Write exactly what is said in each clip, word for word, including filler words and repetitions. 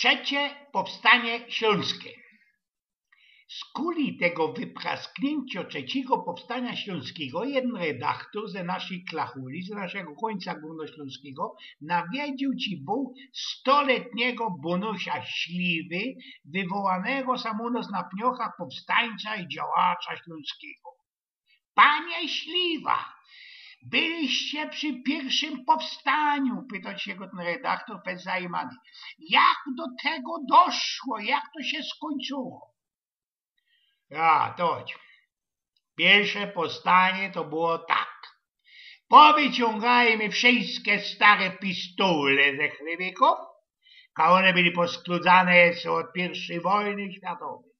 Trzecie powstanie ślōnskie. Skuli tego wypraskniyncio trzecigo powstania ślōnskigo jedyn redaktor ze naszyj klachuli, z naszego kōńca gōrnoślōnskigo, nawiedziōł ci bōł stoletnigo Bonusia Śliwy, wywołanego sam u nos na Pniochach powstańca i działacza ślōnskigo. „Panie Śliwa, byliście przy piyrszym powstaniu?” pytoł sie go tyn redaktor, fest zajmany. „Jak do tego doszło? Jak to sie skōńczyło?” „Ja, to piyrsze powstanie to było tak. Powyciōngali my wszyjske stare pistole ze chlewikōw, a ône byli poskludzane jeszcze ôd piyrszij wojny światowyj.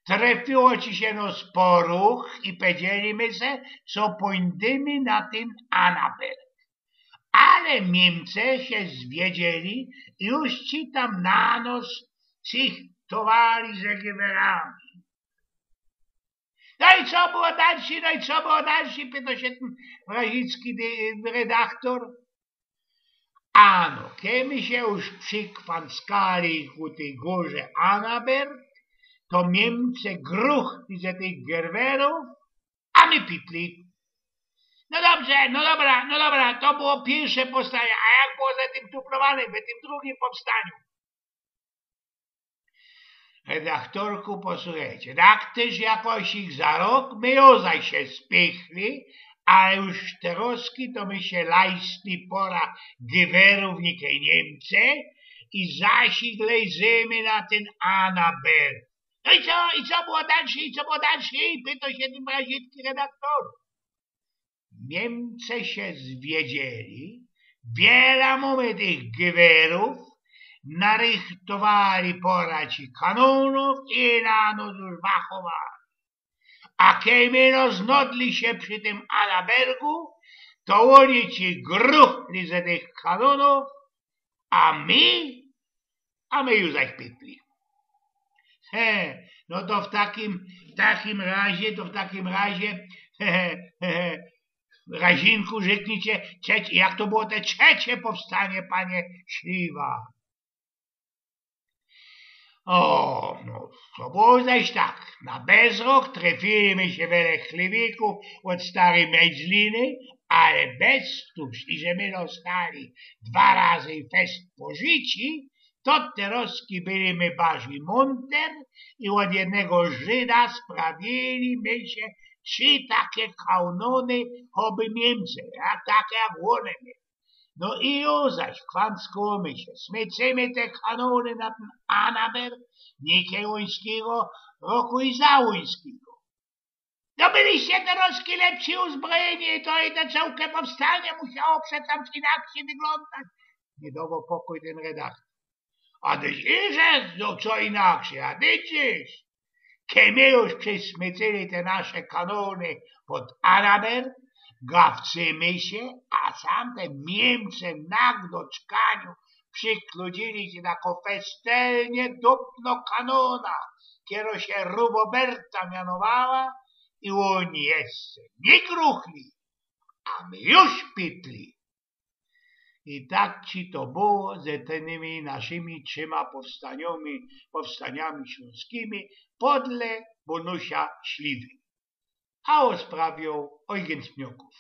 Trefiyło ci sie no sporo i powiedzieli my se, co pōndymy na tyn Annaberg. Ale Niymce sie zwiedzieli i już ci tam na nos cichtowali ze gewerami.” „No i co było dalszyj? No i co było dalszyj?” pytoł sie tyn wrazicki dy-, redaktor. „Ano, kej my sie już przikwanckali ku tyj gōrze Annaberg, to Niymce gruchli ze tych gewerōw, a my pitli.” „No dobrze, no dobra, no dobra, to było piyrsze powstanie, a jak było ze tym tuflowanym, w tym drugim powstaniu?” „Redaktorku, posłuchejcie, tak tyż jakoś ich za rok my już zaś sie spichli, ale już terŏzki to my sie lajstli pora gewerōw, nikej Niymce, i zaś ich lejzymy na tyn Annaberg.” „No i co, i co było dalszyj, i co było dalszyj?” pytoł sie tyn wrazicki redaktor. „Niymce sie zwiedzieli, wiela mōmy tych gewerōw, narychtowali pora ci kanōnōw i na nos już wachowali. A kej my no znodli sie przi tym Annabergu, to ôni ci gruchli ze tych kanōnōw, a my, a my już zaś pitli.” „He, no to w takim, w takim razie, to w takim razie, he, he, he, he, razinku, rzeknijcie, trzecie, jak to było te trzecie powstanie, panie Śliwa?” „O, no, to było zaś tak. Na bezrok trefili my sie wele chlewikōw ôd staryj Mejzliny, ale bez tuż, iże my dostali dwa razy fest pożyci, to terŏzki byli my barzij mōnter i ôd jednego Żyda sprawili my sie trzi take kanōny, choby Niymce, jak, take jak ône mieli. No i już zaś kwanckōmy sie, smycymy te kanōny na tyn Annaberg, nikej ôńskigo roku i za ôńskigo.” „No byliście terŏzki lepszyj uzbrojeni, to i te cołke powstanie musiało przeca inakszyj wyglōndać”, niy dowoł pokōj tyn redaktor. „A dyć iże, no co inakszyj, a dyć iż. Kej my już przysmycyli te nasze kanōny pod Annaberg, gawcymy sie, a sam te Niymce na gdoczkaniu przikludzili sie takõ festelnie dupnõ kanōna, kerŏ sie Ruwoberta mianowała, i ôni jeszcze niy gruchli, a my już pitli”. I tak ci to było ze tymi naszymi trzima powstaniami, powstaniami ślōnskimi podle Bonusia Śliwy. A ôsprawiōł Ojgyn Smiokōw.